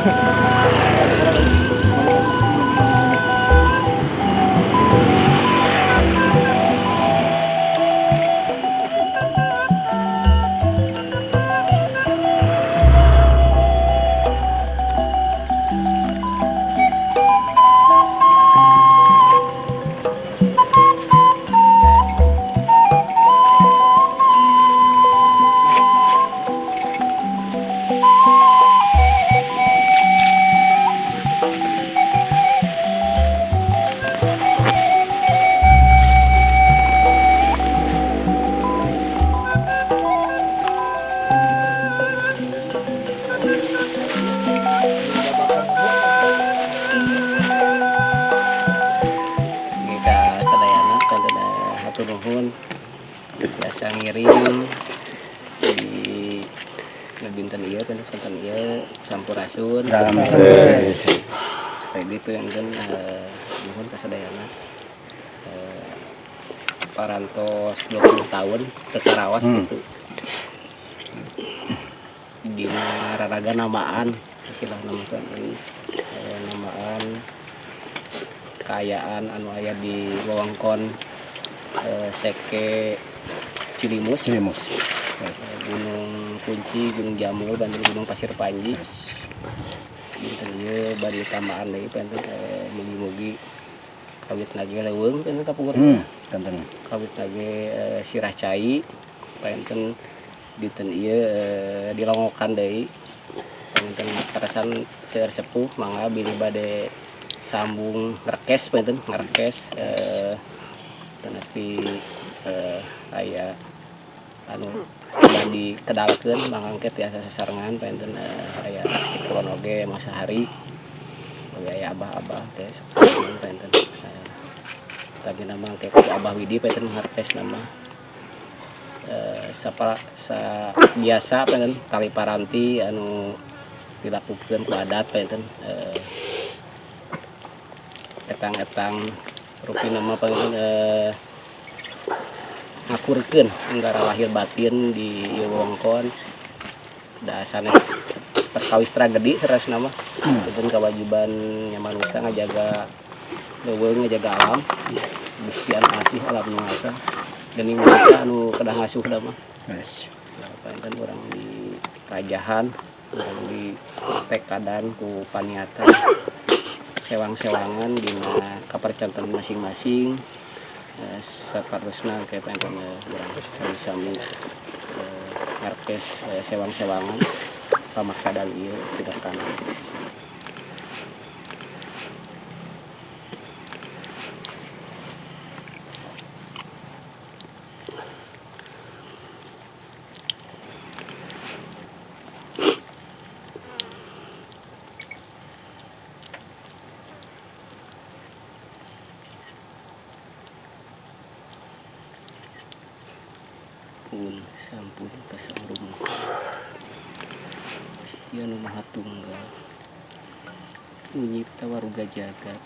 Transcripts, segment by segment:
Kita sadayana kanten hatur nuhun biasa ngiring di dinten ieu, kanten sonten ieu. Sampurasun. Ready punten, nuhun ka sadayana. Parantos 20 tahun teu karaos gitu dina raraga namaan, istilah nama kan, namaan kaayaan anu aya di wewengkon Seke Cilimus. Cilimus. Gunung Kunci, Gunung Jamlu, dan Gunung Pasir Panji. Dinten ieu bade tambaan deui panten, mugi-mugi kawit lagi leuweung panten kapungkur. Kanten. Kawit lagi sirah cai panten dinten ieu, dilongokan deui panten karasan seueur sepuh, mangga bilih bade sambung ngrekes panten ngrekes, tapi aya anu bade kedalkeun, mangga engke tiasa sasarengan panten, aya di kulon oge masa hari oge aya abah-abah teh sasarengan panten, tapi nama engke ku Abah Widi panten ngartes nama, sapa sa biasa panten tali paranti anu dilakukeun ku adat panten, etang-etang rupi nama panten, ngakurkeun anggara lahir batin di ieu wewengkon da sanes perkawis tragedi saras nama. Itu kewajiban nya manusia ngajaga leuweung, ngajaga alam. Gusti anu asih, alam nu ngasah, geuning manusia anu kedah ngasuh da mah. Nah, panten urang di rajahan, urang di tekadan ku paniatan sewang-sewangan dina kapercanten masing-masing, saparosna kayak panten, urang sami-sami ngarkes sewang-sewangan pamaksadan ieu tidak tanah. Pun sampun pasang rumah. Gusti anu Maha Tunggal nu nyipta waruga jagat,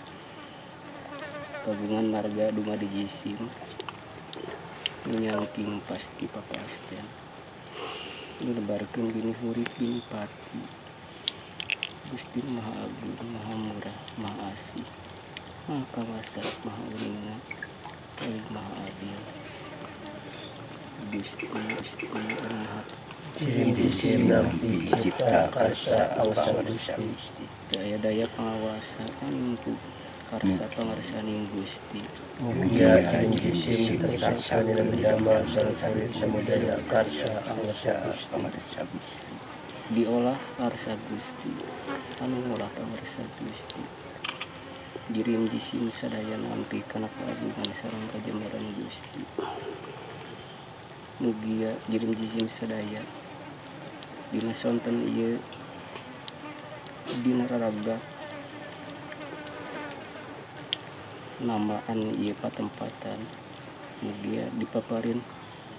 kagungan marga dumadi jisim nu nyangking pasti papasten, nu nebarkeun bini hurip bini pati. Gusti nu Maha Agung, Maha Murah, Maha Asih, Maha Kawasa, Maha Uninga, paling Maha Adil. Gusti, Gusti anu Maha Jirim jisim nampi cipta karsa awasa Gusti. Daya-daya pangawasa anu karsa pangarsaning Gusti. Mugia jirim jisim tersaksa nilai damar sareng samudaya karsa awasa Gusti. Diolah karsa Gusti, anu ngolah pangarsa Gusti. Jirim jisim sadaya nampi kana kagungan sareng kajembaran Gusti. Mugia jirim jisim sadaya dina sonten ieu, dina raraga namaan ieu patempatan, mugia dipaparin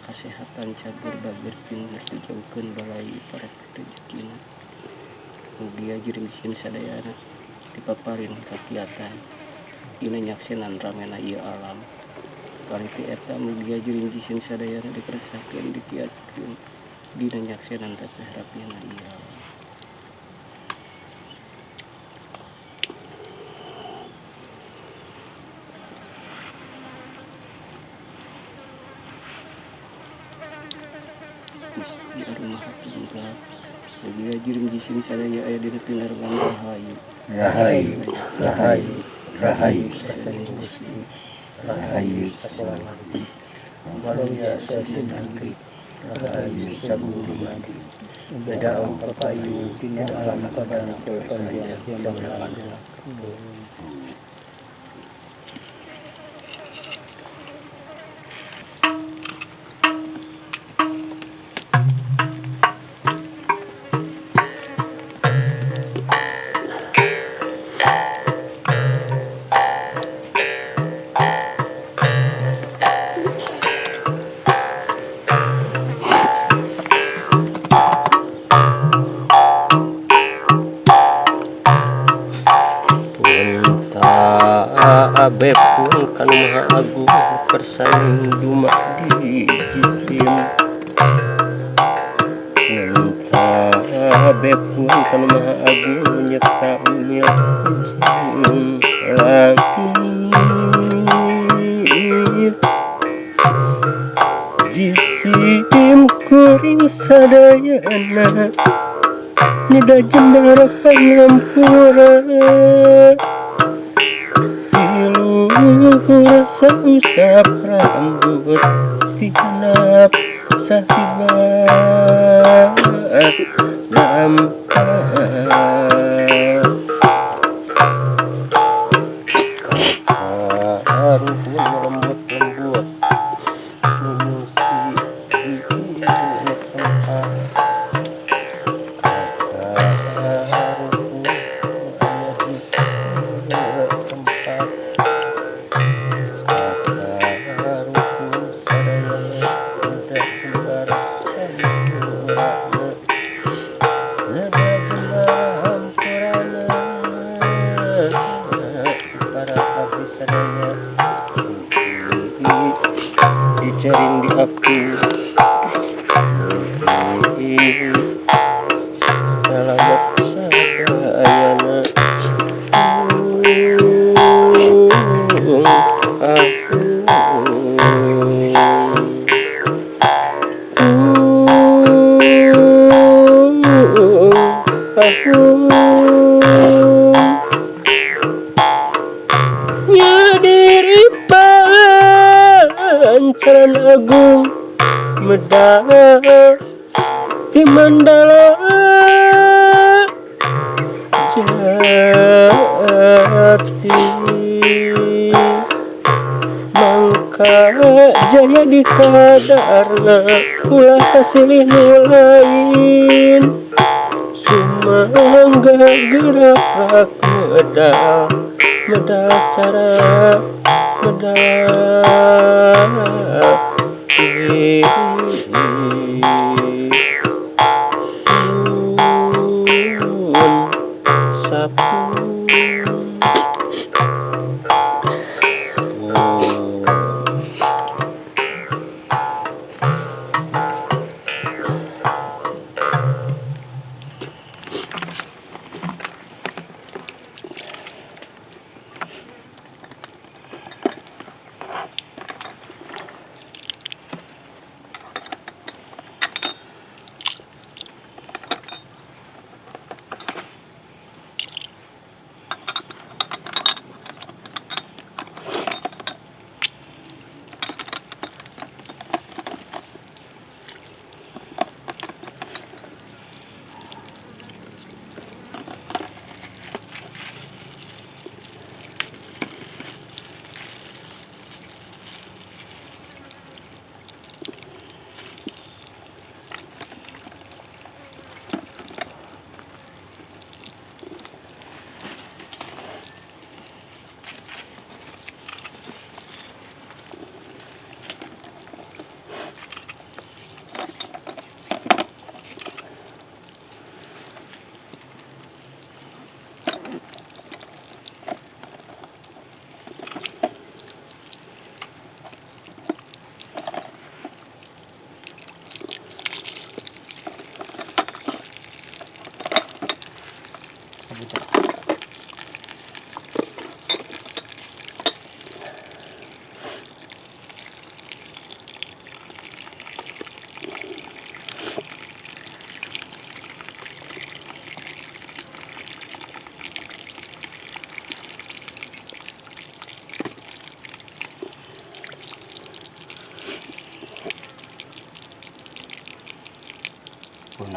kasehatan, cager bager, pinuh, dijauhkeun balai, parek rezekina. Mugia jirim jisim sadayana dipaparin kakiatan dina nyaksenan ramena ieu alam. Kaliti eta mugia jirim jisim sadayana dikersakeun, dikiatkeun dina nyaksenan teteh rapina ieu alam. Maha Tunggal. Mugia jirim jisim sadaya aya dina tinarban rahayu. Rahayu, rahayu, rahayu. Rahayu sakulamati. Waluya sasinangki. Rahayu sabudumadi. Beda papayu dina alam padang panjang jambang. Abe pun kanu maha agung persaing dumadi jisim. Abe pun kanu maha agung nyekta umil langit. Jisim kuring sadayana nida jembar pangampura. Sausap rambut tihanap sahibas lampah. Karuhun lembut-lembut nungsi di tempat. Karuhun aya di tempat. Dicaring di api salamat sadayana. Nyadiri pancaran agung medal di mandala jati. Mangka jaya di kadarna ulah kasilih nu lain. Sumangga gerak medal medal cara medal.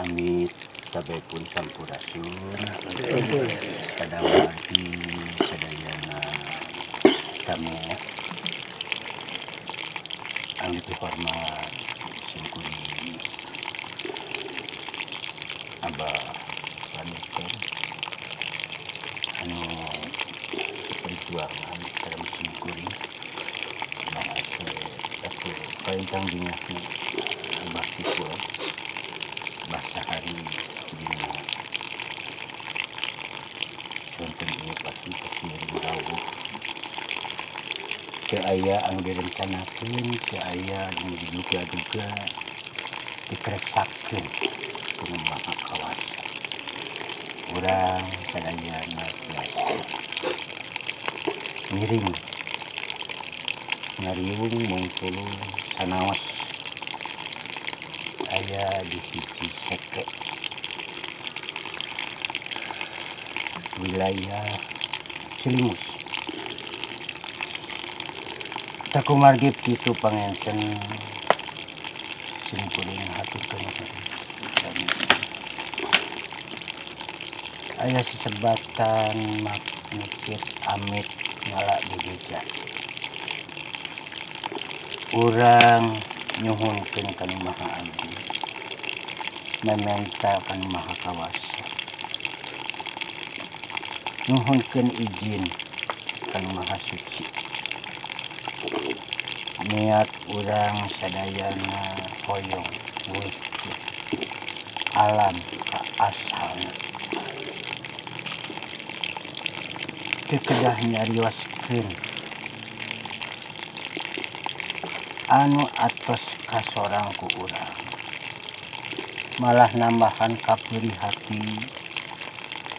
Nami pun sampurasun pada wargi sadayana, kami anu hormat simkuring Abah Panutan anu perjuangan dalam simkuring. Nah, aku paling bingah Abah Kipul, Abah Sahari dina sonten ieu pasti pasti rawuh. Teu aya anu direncanakeun, teu aya anu diduga-duga, dikeresakeun ku Nu Maha Kawasa. Urang sadayana tiasa ngiring ngariung mungtulung sanaos aya di hiji seke wilayah Cilimus. Sakumargi kitu panginten simkuring haturkeun nuhun. Aya sesebatan mikir amit ngala bebeja. Urang nyuhunkeun ka Nu Maha Agung, mementa ka Nu Maha Kawasa, nyuhunkeun izin ka Nu Maha Suci. Niat urang sadayana hoyong mulihkeun alam ka asalna. Teu kedah nyarioskeun anu atos kasorang ku urang, malah nambahan kapeurih hati,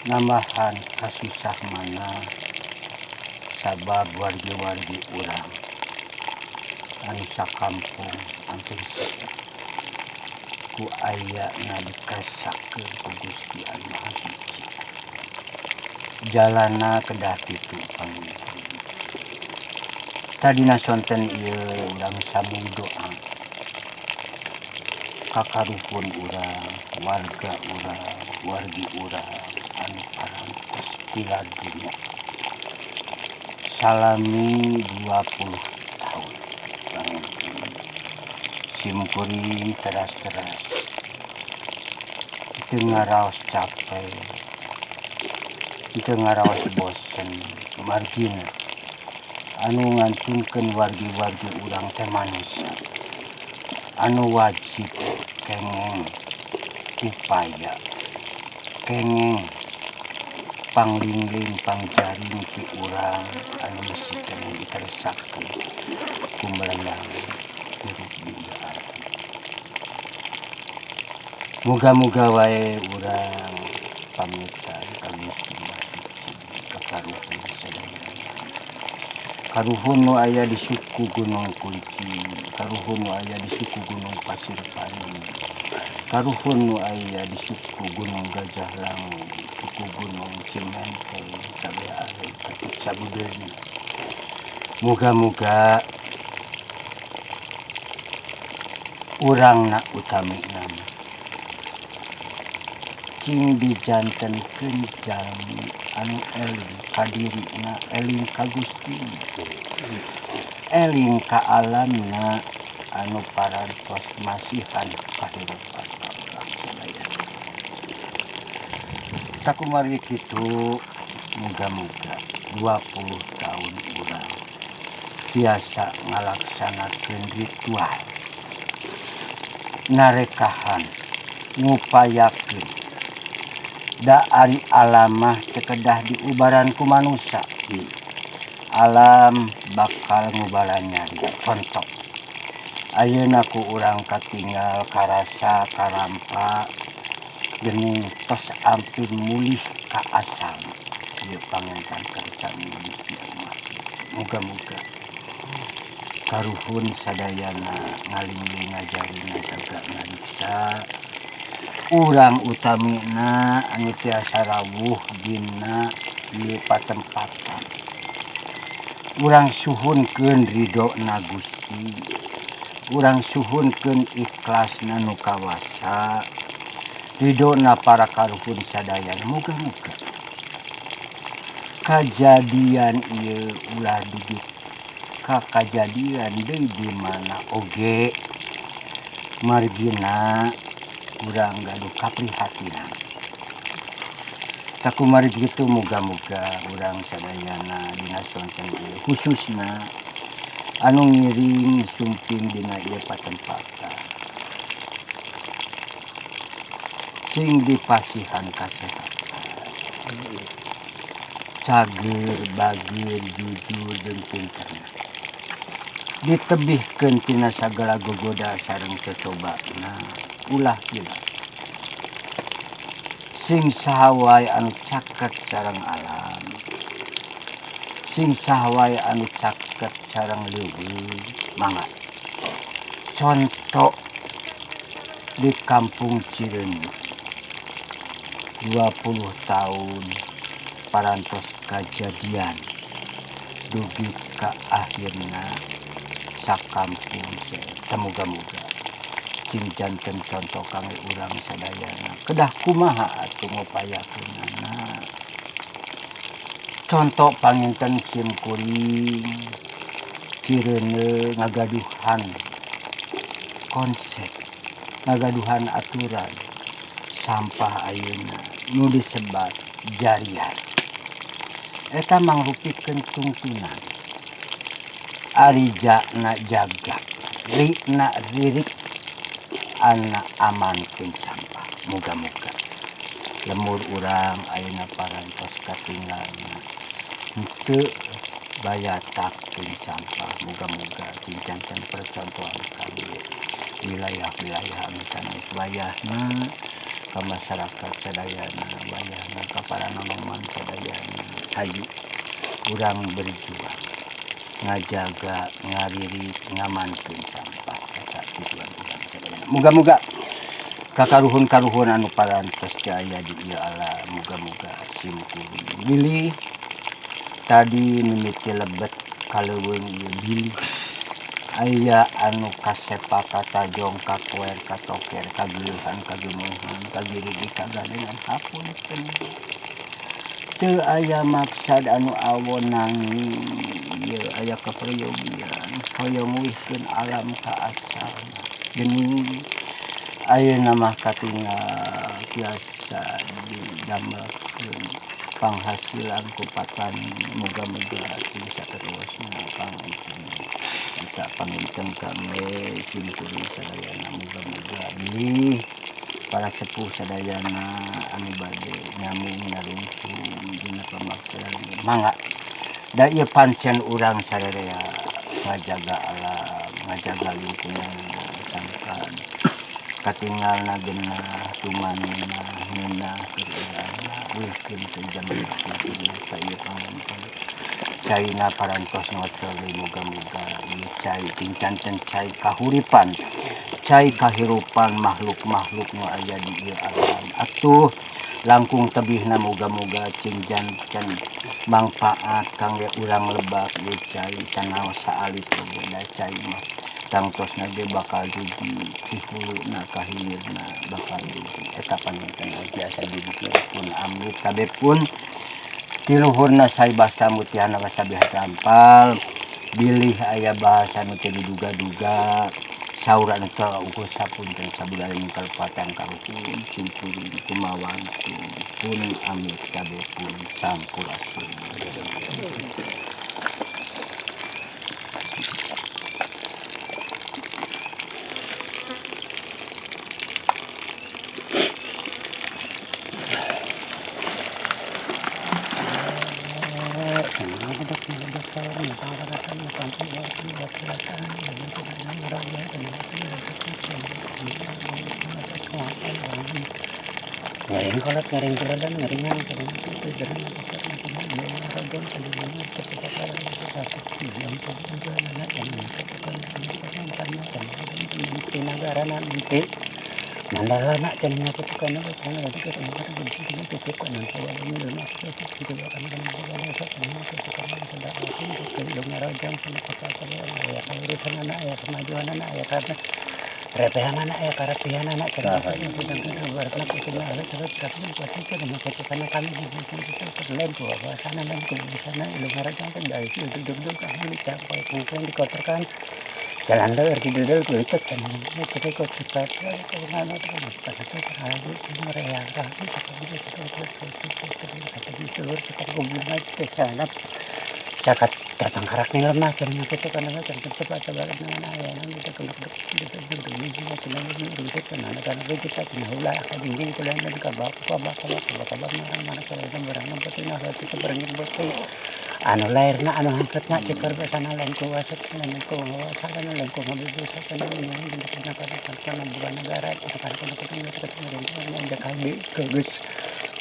nambahan kasusah manah, sabab wargi-wargi urang anu sakampung ampir ku ayana dikeresakeun ku Gusti Anu Maha Suci. Jalana kedah kitu panginten. Tadina sonten ieu urang sambung doa ka karuhun urang, warga urang, wargi urang anu parantos tilar dunya salami 20 tahun. Panginten simkuring teras-teras teu ngaraos capek, teu ngaraos bosen, margina anu ngantunkeun wargi-wargi urang teh manusia anu wajib kenging upaya, kenging panglingling pangjaring ti urang anu masih keneh dikeresakeun ku melenang hirup di ieu alam. Muga-muga wae urang pamitan ka Gusti Maha Suci, ka karuhun sadayana, karuhun nu aya di suku Gunung Kunci, karuhun nu aya di suku Gunung Pasir Pari, karuhun nu aya di suku Gunung Gajah Langu, suku Gunung Cimenteng, kabeh aya sabudeurna. Muga-muga urangna utamina mah cing dijantenkeun jalmi anu eling ka dirina, eling ka Gusti, eling ka alamna anu parantos masihan kahirupan ka urang sadayana. Sakumargi kitu, muga-muga 20 tahun urang tiasa ngalaksanakeun ritual narekahan ngupayakeun da ari alam mah teu kedah diubaran ku manusia, alam bakal ngubaran nyari. Contoh, ayeuna ku urang katinggal, karasa, karampa geuning tos ampir mulih ka asal ieu. Panginten kersa Gusti Allah, muga-muga karuhun sadayana ngalingling, ngajaring, ngajaga, ngariksa urang, utamina anu tiasa rawuh dina ieu patempatan. Urang suhunkeun ridona Gusti, urang suhunkeun ikhlasna Nu Kawasa. Ridona para karuhun sadayana, muga-muga kajadian ieu ulah dugi ka kajadian deui di mana oge, margina urang gaduh kaprihatinan. Tah kumargi kitu, muga-muga urang sadayana dina sonten ieu, khususna anu ngiring sumping dina ieu patempatan, sing dipasihan kasehatan, cager, bageur, jujur jeung pinterna, ditebihkeun tina sagala gogoda sareng cocobana. Ulah hilap, sing saha wae anu caket sareng alam, sing saha wae anu caket sareng leuweung. Mangga contoh di Kampung Cireundeu, 20 tahun parantos kajadian dugi ka akhirna sakampung. Tah, muga-muga sing janten contoh kangge urang sadayana. Kedah kumaha atuh ngupayakeunana? Contoh panginten sim kuring Cireundeu ngagaduhan konsep, ngagaduhan aturan sampah ayeuna nu disebat jarian. Eta mangrupikeun tungtunan. Ari ja-na jaga, ri-na ririk, a-na amankeun sampah. Muga-muga lembur urang ayeuna parantos katinggalna henteu bayatakeun sampah. Muga-muga sing janten percontohan kangge wilayah-wilayah anu sanes, wayahna ka masyarakat sadayana, wayahna ka para nonoman sadayana. Hayu urang berjuang ngajaga, ngaririk, ngamankeun sampah. Eta tujuan urang sadayana. Muga-muga kakaruhun-karuhun anu parantos aya di ieu alam, muga-muga sim kuring bilih tadi mimiti lebet ka leuweung ieu, bilih aya anu kasepa, katajong, kakoer, katoker, kageuhan, kagemuhan, kagirigi, kagandengan, hapunten. Teu aya maksad anu awon, nanging ieu aya kaperyogian hoyong ngeuihkeun alam ka asalna. Geuning ayeuna mah katinggal tiasa didamelkeun panghasilan ku patani. Muga-muga sing saterusna panginten. Eta panginten kangge sim kuring sadayana. Muga-muga bilih para sepuh sadayana anu bade nyamung nyarungtung dina pamaksedan, mangga, da ieu pancen urang sarerea ngajaga alam, ngajaga lingkungan. Sangkan katinggalna genah, tumanena ngeunah keur urangna, wihkeun teu jaman ka ieu. Panginten caina parantos ngocor deui. Muga-muga ieu cai sing janten cai kahuripan, cai kahirupan makhluk-makhluk nu aya di ieu alam. Atuh langkung tebihna, muga-muga cing janten mangpaat kangge urang lebak ieu cai, sanaos saalit oge, da cai mah tangtosna ge bakal dugi ti huluna ka hilirna, bakal dugi. Eta panginten biasa didikir pun amit kabeh pun ti luhurna saibasta mutiana wasabiha tampal. Bilih aya bahasa nu teu diduga-duga, saur anu teu ukur, sapunten sabudaya kalepatan karuhun sim kuring kumawantu pun amit kabeh pun. Sampurasun. Ngaring kolot, ngaring kolodan, ngaringan. Repehanana aya karapihanana. Tah. Jalan datang karak nih lemah gitu kan anu lahirna anu hangketna cikar sana lain ku waset lain ku sana lain ku ngabibusa sana kana bukan negara geus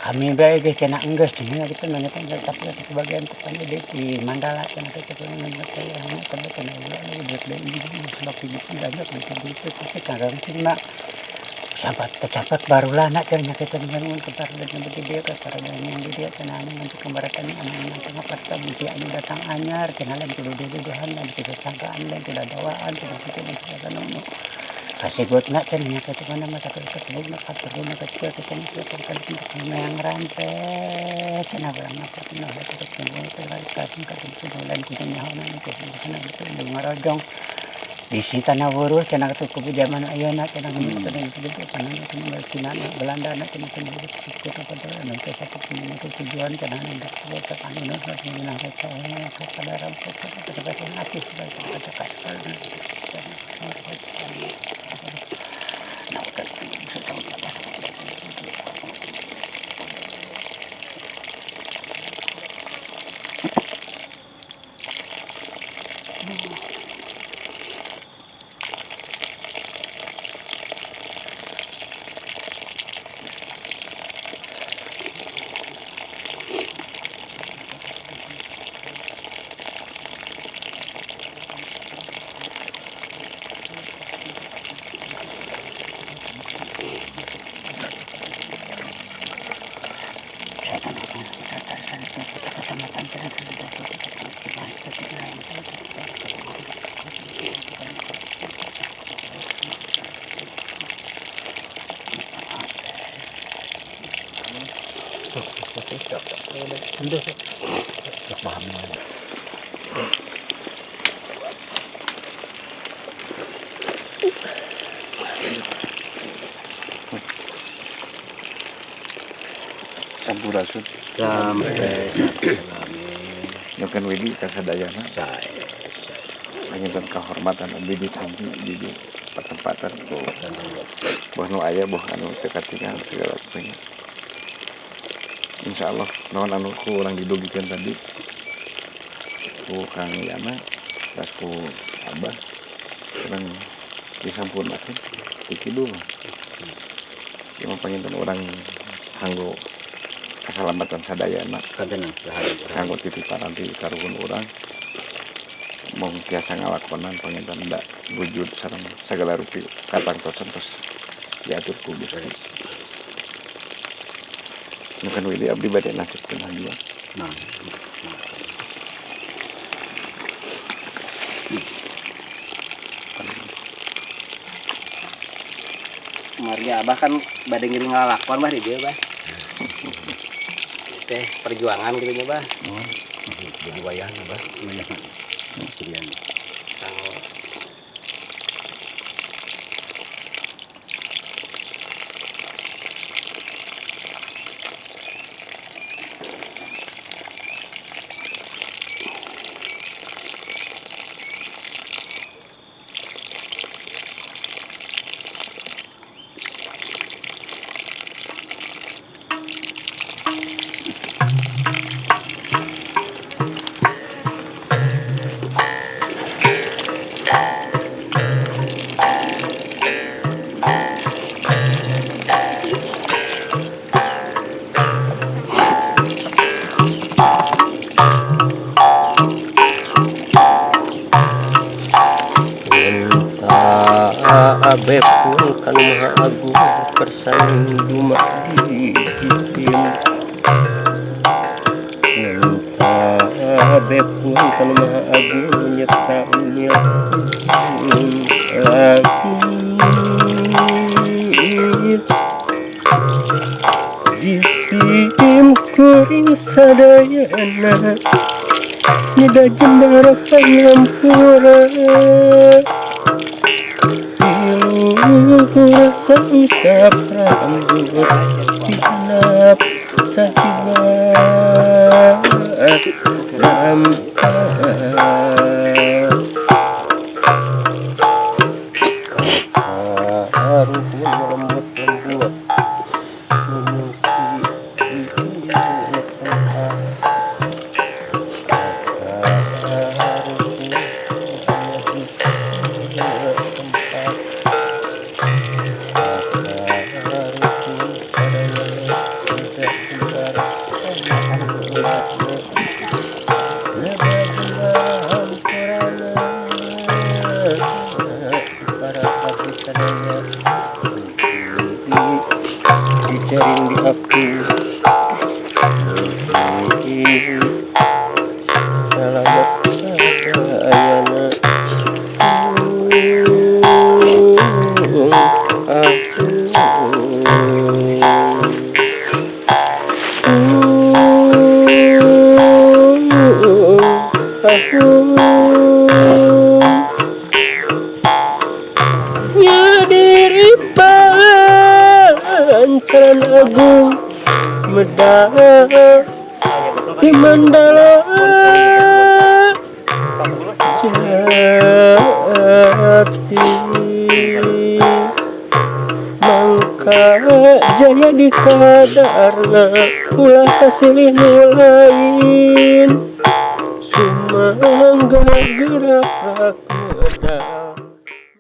kami bae geus cenah enggeus cenah kitu nanya tapi sebagian petani di Mandala cenah kitu sampai tercapat barulah nak cenah kitu dia dia cenah anu kembaratan anu parta bisi anu datang anyar cenah lain kudu duduhan lain kudu sangkaan lain kudu dawaan cenah kitu anu kasih nak cenah kitu kana mah kasebut nak kaperlu nak kitu kitu yang rantai cenah barang apa cenah kitu kasih kitu lain kudu nyaho kudu ngarojong di si tanah wuruh cenah kitu kubu zaman ayeuna cenah kitu kitu tanah Cina Belanda na cenah kitu anu satu tujuan cenah anu Sampurasun. Sampai. Nukan Widi kasadayana. Panginten kehormatan abdi ditampi di patempatan ku boh nu aya boh anu teu katingal segala rupanya. Insyaallah naon anu ku urang didugikeun tadi ku Kang Yana tas ku Abah urang disampurnakeun ti kidul. Ieu mah panginten urang kanggo kasalamatan sadayana kanggo titipan ti karuhun urang mong tiasa ngalakonan panginten da wujud sareng sagala rupi katangtosan tos diatur ku Gusti. Nukan Widi abdi bade nangkepkeun hadiah. Nah. Marga abah kan bade ngiring ngalakon bah di dieu bah. Teh perjuangan gitu nya bah. Jadi wayahna bah. Wayahna. Abe pun kanu maha agung kersaning dumadi jisim. Abe pun kanu maha agung nyeksa unyil lagi. Kuring sadayana nyida jembar pangampura. Di sausap rambut dihanap sakibas lampah. Karuhun lembut-lembut mengungsi di tempat. Karuhun di tempat. Karuhun sadayana nyida jembar pangampurana. Nyida jembar hampurana para abdi sadaya dicering di aku. Salamat sadayana. Ya diri pancaran agung medar di mandala jati. Mangka jaya di kadarna ulah kasilih nu lain.